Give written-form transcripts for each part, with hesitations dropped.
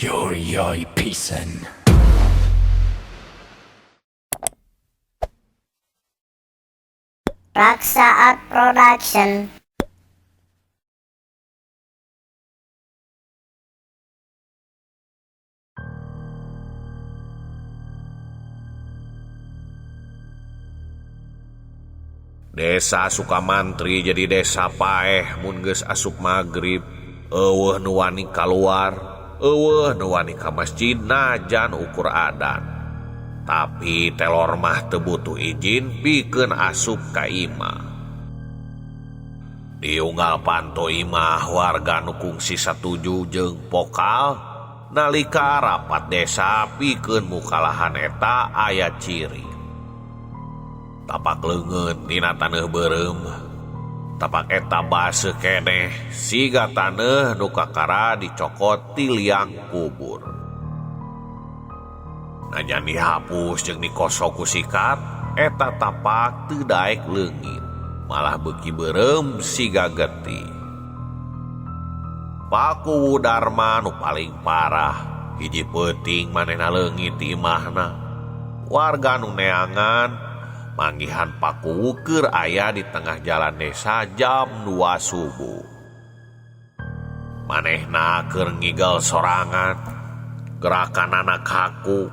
Yori pisan. Raksa Art Production. Desa Sukamantri jadi desa paeh mun geus asup magrib. Eueuh nu wani kaluar, eueuh nu wani ka masjid najan ukur adan. Tapi telor mah teu butuh izin pikeun asup ka imah. Diunggal panto imah warga nu kungsi satuju jeung pokal nalika rapat desa pikeun mukalahan eta aya ciri. Tapak leungeun dina taneuh beureum. Tapak eta baseuh keneh siga taneuh nu kakara dicokot ti liang kubur. Najan dihapus jeung dikosok ku sikat, eta tapak teu daek leungit, malah beuki beureum siga getih. Pakuwu Darma nu paling parah, hiji peuting manehna leungit ti imahna. Warga nu neangan manggihan Pakuwu keur aya di tengah jalan desa jam 2 subuh. Manehna keur ngigel sorangan, gerakan anak kaku,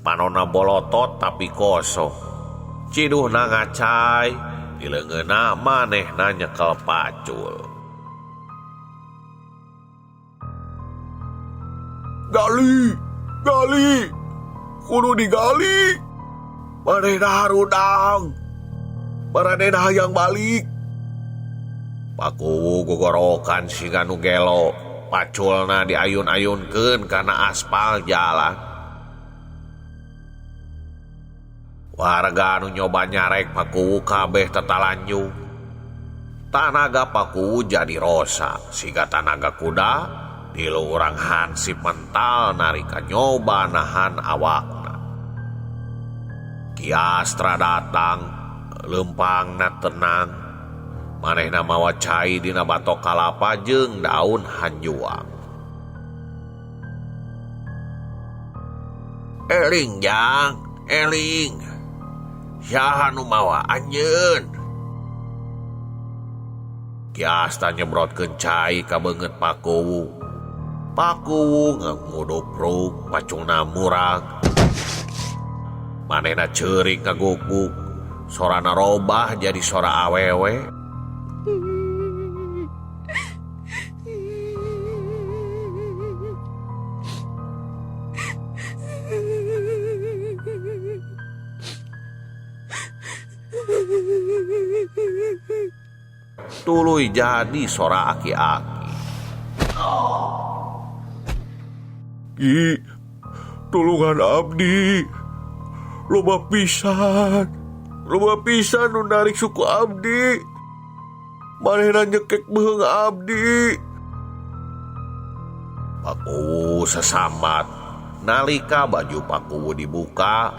panona bolotot tapi kosong. Ciduhna ngacai, di leungeunna manehna nyekel pacul. Gali, gali, kudu digali. Manehna harudang, manehna hayang balik. Pakuwu gogorokan siga nu gelo, paculna diayun-ayunkeun kana aspal jalan. Warga nu nyoba nyarek Pakuwu kabeh tetalanjung. Tanaga Pakuwu jadi rosa, siga tanaga kuda, tilu urang hansip mental narika nyoba nahan awakna. Kiastra datang, lempangna tenang. Manehna mawa cai dina batok kalapa jeung daun hanjuang. Eling jang, eling. Saha nu mawa anjeun? Kiastra nyebrotkeun cai ka beungeut Pakuwu. Pakuwu ngudupruk pacungna murag. Manehna ceurik ngaguguk, sorana robah jadi sora awewe. Tuluy jadi sora aki-aki. Ki, tulungan abdi. Loba pisan nu narik suku abdi. Manehna nyekek beuheung abdi. Pakuwu sesambat nalika baju Pakuwu dibuka.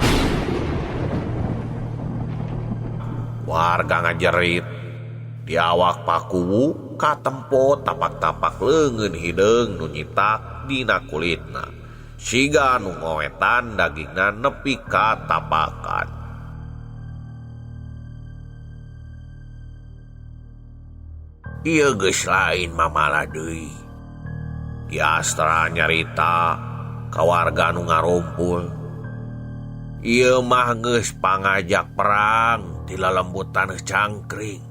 Warga ngajerit. Di awak Pakuwu katempo tapak-tapak leungeun hideung nu nyitak dina kulitna. Siga nu ngowetan dagingna nepi ka tapakan. Ieu geus lain mamala deui. Kiastra nyarita ka warga nu ngarumpul. Ieu mah geus pangajak perang ti lelembut taneuh cangkring.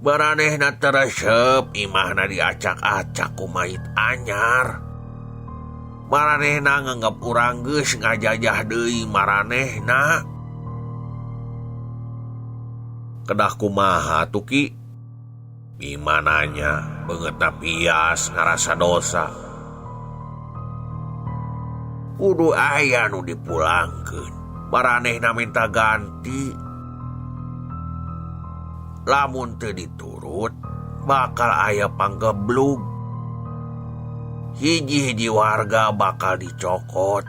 Baranehna teresep imahna diacak-acak ku mayit anyar. Maranehna nganggep urang geus ngajajah deui maranehna. Kedah kumaha tuh Ki? Bima nanya, beungeutna pias ngarasa dosa. Kudu aya nu dipulangkeun. Maranehna minta ganti. Lamun teu diturut, bakal aya panggeblug. Hiji-hiji warga bakal dicokot,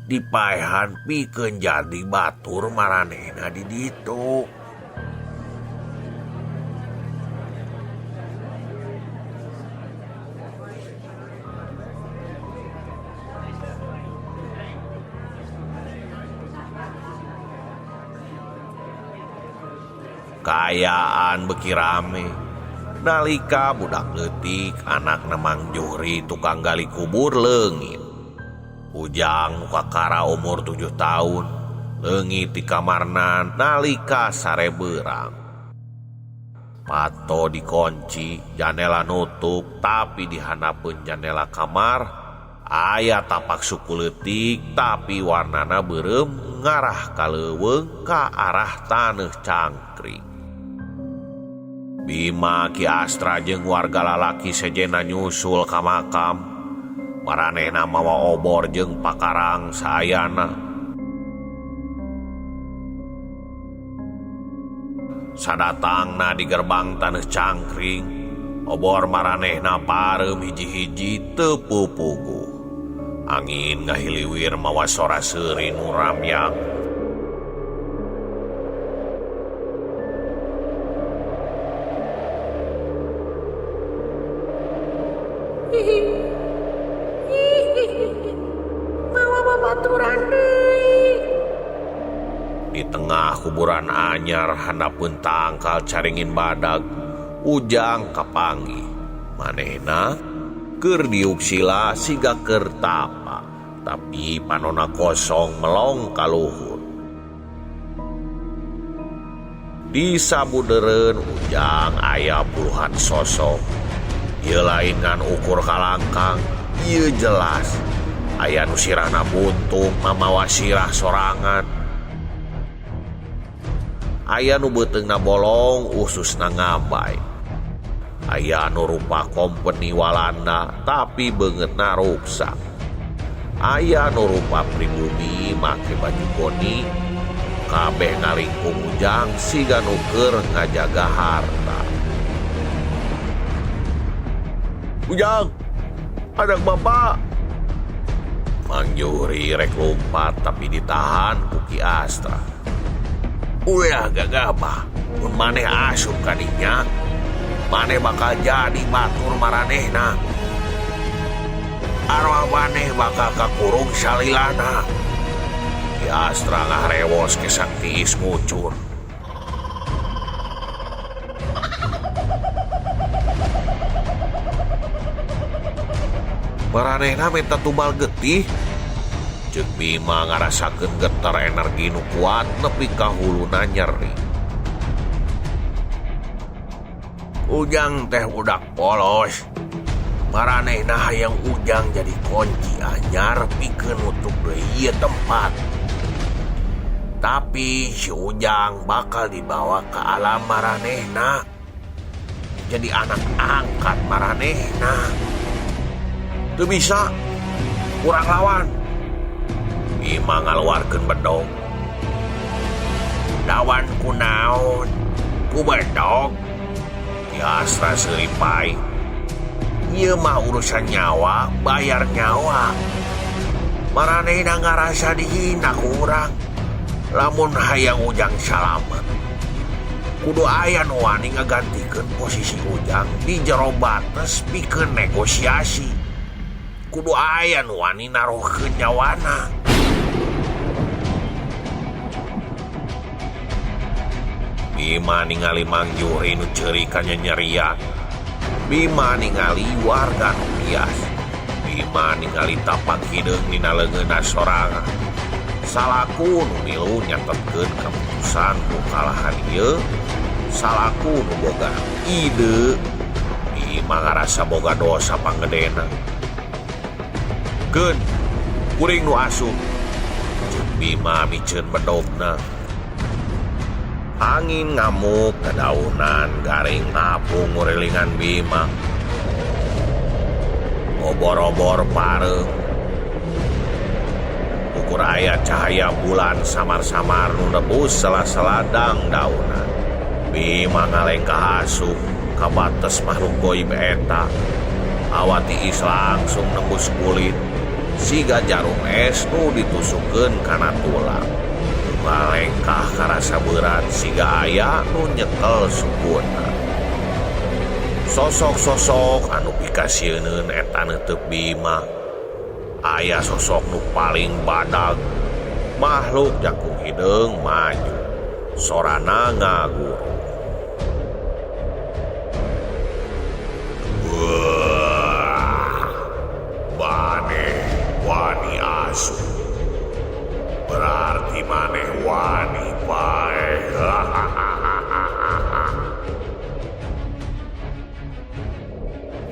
dipaehan pikeun jadi batur maranehna di ditu. Kaayaan beuki rame nalika budak leutik anak Mang Juhri tukang gali kubur leungit. Ujang nu kakara umur 7 tahun leungit di kamarna nalika sare beurang. Pato dikunci, janela nutup, tapi di handapeun janela kamar aya tapak suku leutik tapi warnana beureum ngarah ka leuweung ka arah taneuh cangkring. Bima Ki Astra jeung warga lalaki sejenna nyusul ka makam. Maranehna mawa obor jeung pakarang saayana. Sadatangna di gerbang taneuh cangkring, obor maranehna pareum hiji-hiji teu pupuguh. Angin ngahiliwir mawa sora seuri nu ramyang. Mawa babaturan deui. Di tengah kuburan anyar handapeun tangkal caringin badag, Ujang kapanggih. Manehna keur diuk sila siga keur tapa, tapi panona kosong melong ka luhur. Di sabudeureun Ujang aya puluhan sosok. Ieu lain ngan ukur kalangkang, ieu jelas. Aya nu sirahna buntung mamawa sirah sorangan. Aya nu beuteungna bolong ususna ngabay. Aya nu rupa kompeni Walanda tapi beungeutna ruksak. Aya nu rupa pribumi make baju goni. Kabeh ngalingkung Ujang siga nu keur ngajaga harta. Ujang, anak bapak. Mang Juhri rek lompat tapi ditahan ku Ki Astra. Ulah gagabah, mun maneh asup ka dinya, maneh bakal jadi batur maranehna. Arwah maneh bakal kakurung salilana. Ki Astra ngaharewos kesang tiis ngucur. Maranehna minta tumbal getih. Ceuk Bima ngarasakeun getar energi nu kuat nepi ka huluna nyeri. Ujang teh budak polos. Maranehna hayang Ujang jadi kunci anyar pikeun nutup deui ieu tempat. Tapi si Ujang bakal dibawa ke alam maranehna. Jadi anak angkat maranehna. Teu bisa, kurang lawan. Bima ngaluarkeun bedog. Lawan ku naon? Ku bedog. Ki Astra seuri paeh. Ieu mah urusan nyawa, bayar nyawa. Maranehna ngarasa dihina ku urang. Lamun hayang Ujang salamet, kudu aya nu wani ngagantikeun posisi Ujang di jero bates pikeun negosiasi. Kudu aya nu wani naruhkeun nyawana. Bima ningali Mang Juhri nu ceuri kanyanyerian. Bima ningali warga nu bias. Bima ningali tapak hideung dina leungeunna sorangan. Salaku nu milu nyatetkeun kaputusan nu kalahan ieu, salaku nu boga ide. Bima ngarasa boga dosa panggedena. Keun, kuring nu asup. Ceuk Bima miceun bedogna. Angin ngamuk kedaunan garing ngapung ngurilingan Bima. Obor-obor pareum. Ukur aya cahaya bulan samar-samar nu nebus sela-sela dangdaunan. Bima ngalengkah asup ka bates makhluk goib eta. Hawa tiis langsung nembus kulit. Siga jarum es nu ditusukkeun kana tulang. Ngalengkah karasa berat siga aya nu nyekel sukuna. Sosok-sosok anu pikasieun eta neuteuk Bima. Aya sosok nu paling badag. Makhluk jangkung hideung maju. Sorana ngaguru.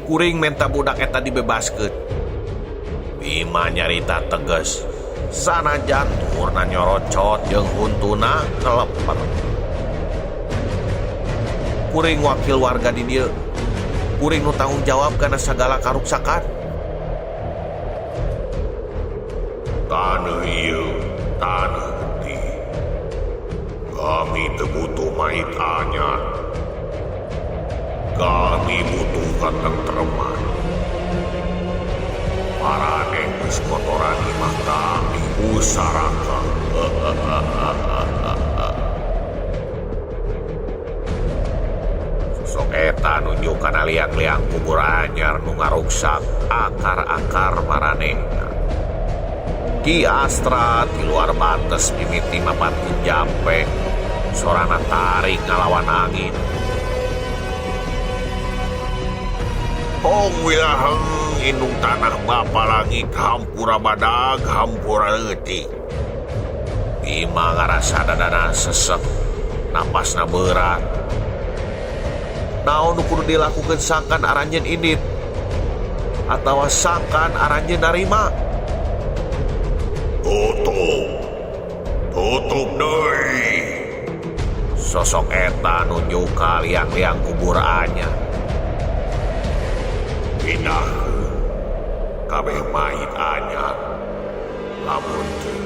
Kuring menta budak eta dibebaskeun. Bima nyarita tegas. Sanajan tuhurna nyorocot jeung huntuna ngeleper. Kuring wakil warga di dieu. Kuring nu tanggung jawab kana sagala karuksakan. Taneuh ieu, taneuh getih. Kami teu butuh mayit anyar. Kami butuh katentreman. Maraneh geus kotoran imah kami pusaraka. Sosok eta nunjuk kana liang-liang kubur anyar nu ngaruksak akar-akar maranehna. Ki Astra di luar bates mimiti mapatkeun jampe, sorana tarik ngalawan angin. Hong wilaheng indung tanah bapa langit hampura badag hampura leutik. Bima ngarasa dadana sesek, napasna berat. Naon nu kudu dilakukeun sangkan aranjeun indit atawa sangkan aranjeun narima? Tutup, tutup deui. Sosok eta nunjuk ka liang-liang kubur anyar. Pindahkeun kabeh mayit anyar. Lamun teu,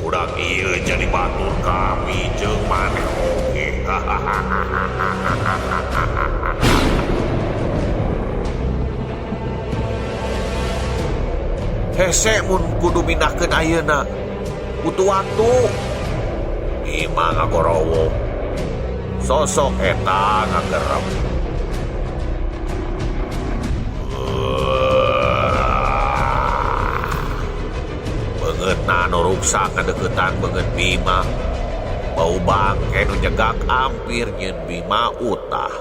budak ieu jadi batur kami jeung maneh oge. Hese mun kudu mindahkeun ayeuna, butuh waktu. Bima ngagorowo. Sosok eta ngagerem. Beungeutna nu ruksak ngadeukeutan beungeut Bima. Bau bangke nu nyegak ampir nyeun Bima utah.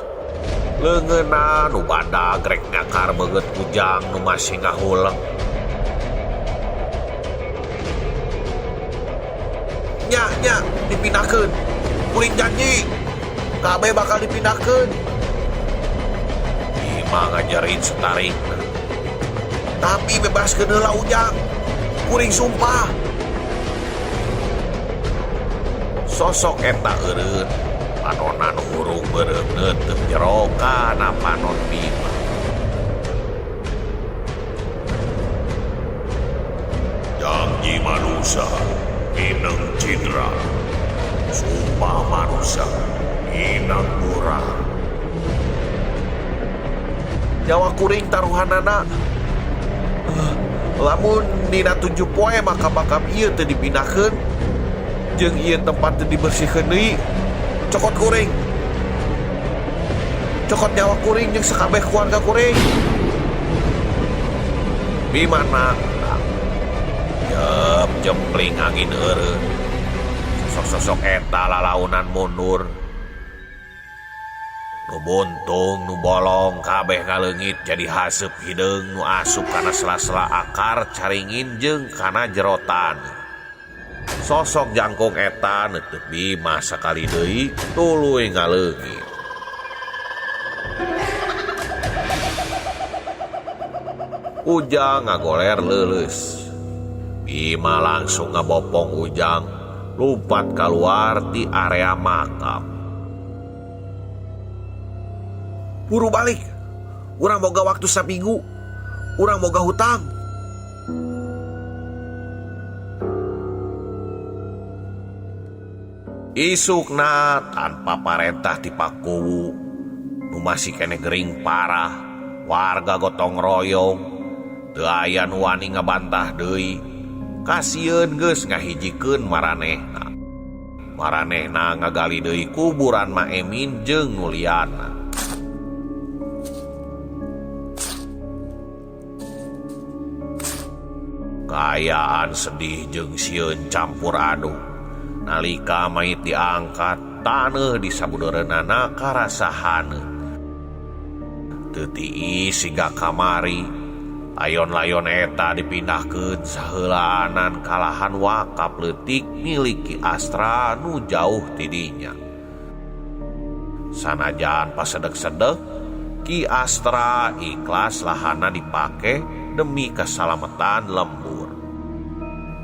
Leungeunna nu badag rek nyakar beungeut Ujang nu masih ngahuleng. Nya, nya, dipindahkeun. Kuring janji, kabeh bakal dipindahkeun. Bima ngajarin setarikna. Tapi bebaskeun heula Ujang. Kuring sumpah. Sosok eta eureun, panonna nu hurung beureum neunteup jero kana panon Bima. Janji manusia ineng cidra, sumpah manusia ineng murah. Nyawa kuring taruhanana. Lamun dina 7 poe makam-makam ieu teu dipindahkeun jeung ieu tempat teu dibersihkeun deui, cokot kuring. Cokot nyawa kuring jeung sakabeh keluarga kuring. Bima nangtang. Jep jempling angin eureun. Sosok-sosok eta lalaunan mundur. Nu buntung, nu bolong, kabeh ngaleungit jadi haseup hideung nu asup kana sela-sela akar caringin jeung kana jero taneuh. Sosok jangkung eta neuteuk Bima sakali deui tuluy ngaleungit. Ujang ngagoler leuleus. Bima langsung ngabopong Ujang, lompat keluar di area makam. Buru balik, urang boga waktu saminggu, urang boga hutang. Isukna tanpa parentah ti Pakuwu, nu masih keneh gering parah, warga gotong royong, teu aya nu wani ngabantah deui. Kasieun geus ngahijikeun maranehna. Maranehna ngagali deui kuburan Ma Emin jeung nu liana. Kaayaan sedih jeung sieun campur aduk. Nalika mayit diangkat, taneuh di sabudeureunana karasa haneut. Teu tiis siga kamari, layon-layon eta dipindahkeun saheulaanan ka lahan wakaf leutik milik Ki Astra nu jauh ti dinya. Sanajan pasedek-sedek, Ki Astra ikhlas lahana dipake demi keselamatan lembur.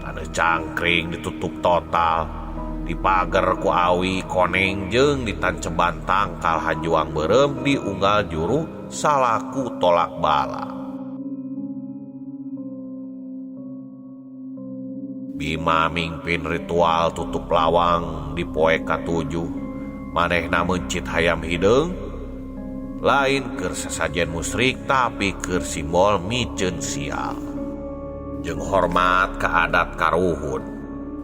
Taneuh cangkring ditutup total, dipager ku awi koneng jeung ditanceban tangkal hajuang beureum di unggal juru salaku tolak bala. Bima mingpin ritual tutup lawang di poe katujuh. Manehna meuncit hayam hideung, lain keur sasajen musyrik tapi keur simbol miceun sial. Jeung hormat ka adat karuhun.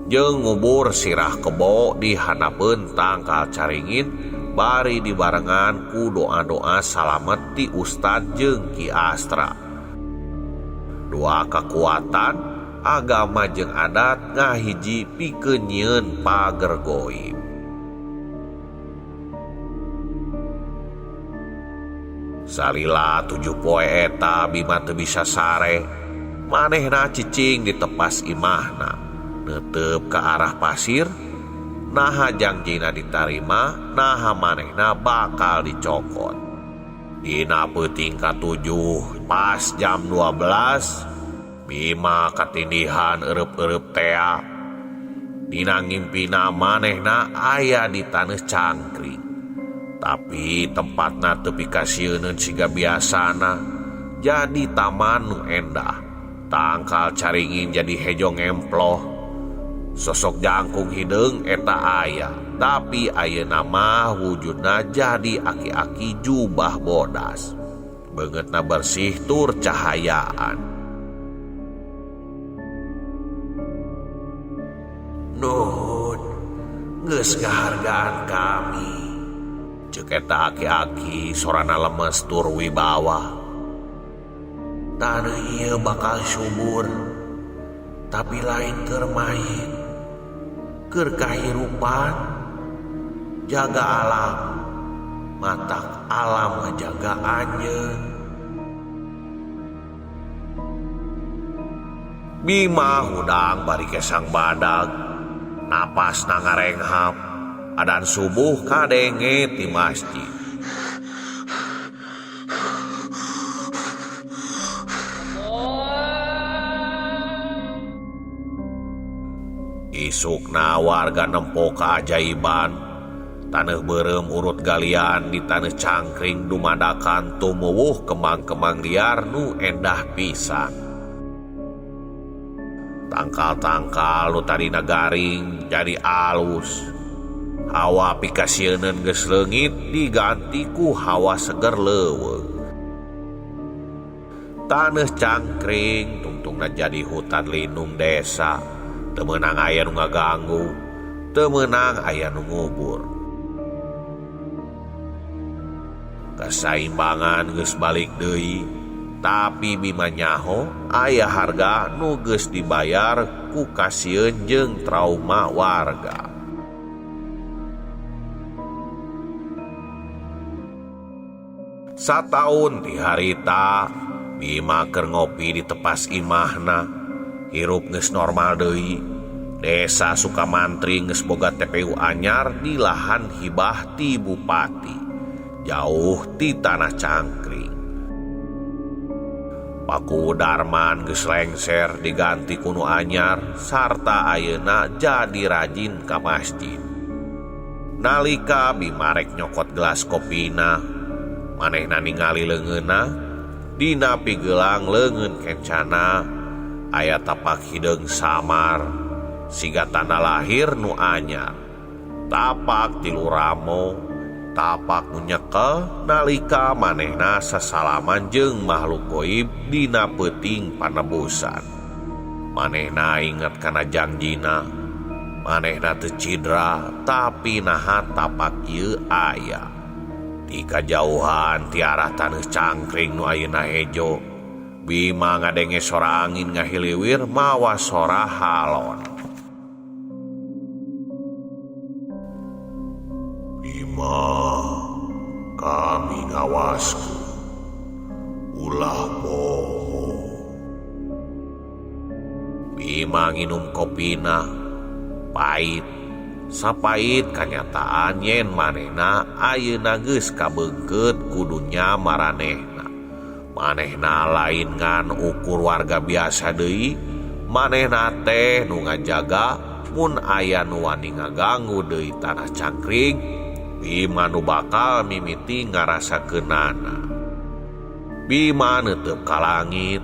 Jeung ngubur sirah kebo di handapeun tangkal caringin bari dibarengan ku doa-doa salamet ti ustad jeung Ki Astra. Doa kekuatan agama jeung adat ngahiji pikeun nyieun pager goib. Salila 7 poe eta Bima teu bisa sare, manehna cicing di tepas imahna, neuteup ka arah pasir. Naha jangjina ditarima, naha manehna bakal dicokot. Dina peuting katujuh pas jam 12 Bima katindihan eueup-eueup tea. Dina ngimpina manehna aya di taneuh cangkring. Tapi tempatna teu pikasieuneun siga biasana, jadi taman nu endah. Tangkal caringin jadi hejo ngemploh. Sosok jangkung hideung eta aya, tapi ayeuna mah wujudna jadi aki-aki jubah bodas. Beungeutna bersih tur cahayaan. Nuhun, geus ngahargaan kami. Ceuk eta aki-aki sorana lemes tur wibawa. Taneuh ieu bakal subur, tapi lain keur main, keur kahirupan. Jaga alam, matak alam ngajaga anjeun. Bima hudang bari kesang badag, napasna ngarenghap. Adan subuh kadenge ti masjid. Isukna warga nempo keajaiban. Taneuh beureum urut galian di taneuh cangkring dumadakan tumuwuh kembang-kembang liar nu endah pisan. Tangkal-tangkal nu tadina garing jadi alus. Hawa pikasieuneun geus leungit diganti ku hawa seger leuweung. Taneuh cangkring tungtungna jadi hutan lindung desa. Teu meunang aya nu ngaganggu, teu meunang aya nu ngubur. Kasaimbangan geus balik deui, tapi Bima nyaho aya harga nu geus dibayar ku kasieun jeung trauma warga. Sataun di harita Bima keur ngopi di tepas imahna. Hirup geus normal deui. Desa Sukamantri geus boga TPU anyar di lahan hibah ti bupati, jauh ti tanah cangkring. Paku Darman geus lengser diganti ku nu anyar sarta ayeuna jadi rajin ka masjid. Nalika Bima rek nyokot gelas kopina, manehna ningali leungeunna dina pigelang leungeun kencana aya tapak hideung samar siga tanda lahir nu anyar. Tapak tilu ramo, tapak nu nyekel nalika manehna sasalaman jeung makhluk goib dina peuting panebusan. Manehna inget kana jangjina, manehna teu cidra tapi naha tapak ieu aya. Di kajauhan ti arah taneuh cangkring nu ayeuna hejo, Bima ngadenge sora angin ngahiliwir mawa sora halon. Bima, kami ngawasku, ulah poho. Bima nginum kopina, pahit, Sapait kanyataan yen manehna ayeuna geus kabeungkeut ku dunya maranehna. Manehna lain ngan ukur warga biasa deui, manehna teh nu ngajaga mun aya nu wani ngaganggu deui tanah cangkring, Bima nu bakal mimiti ngarasakeunana. Bima neuteup ka langit,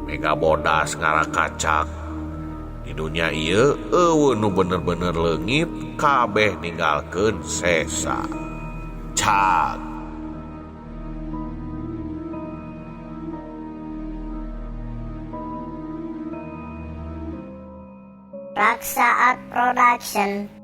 mega bodas ngarakacak. Di dunia ieu euweuh nu bener-bener leungit, kabeh ninggalkeun sesa. Cak. Raksa Art Production.